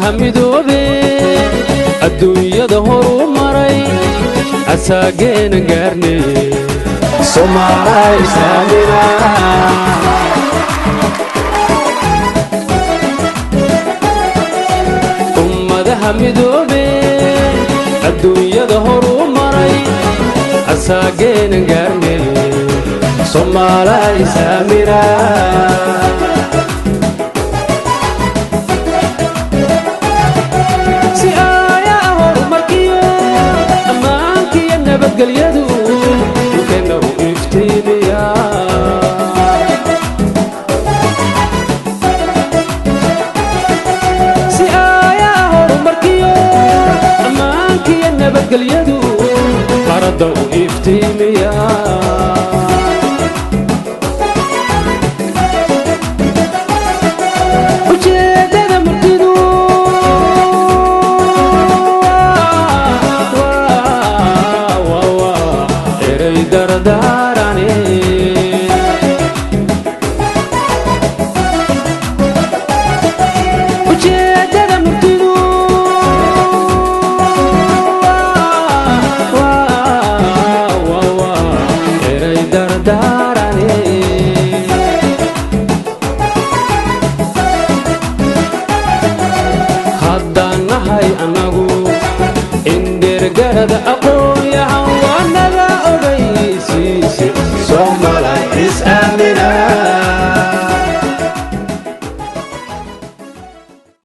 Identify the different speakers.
Speaker 1: Ummadaha midoobe, adduunyada horuu maray, asaageena gaarne, Soomaalay islaamina. Ummadaha midoobe, adduunyada horuu maray, asaageena gaarne, Soomaalay islaamina. Si aayaa horumarkiyo ammaankiyo nabadgelyadu dhulkeenna u iftiimiya, si aayaa horumarkiyo ammaankiyo nabadgelyadu qaradda u iftiimiya. Ujeedada murtidu eray dardaarane. Ujeedada murtidu eray dardaarane. Haddaan nahay annagu indheergarada, aqoon-yahan waa naga ogaysiise.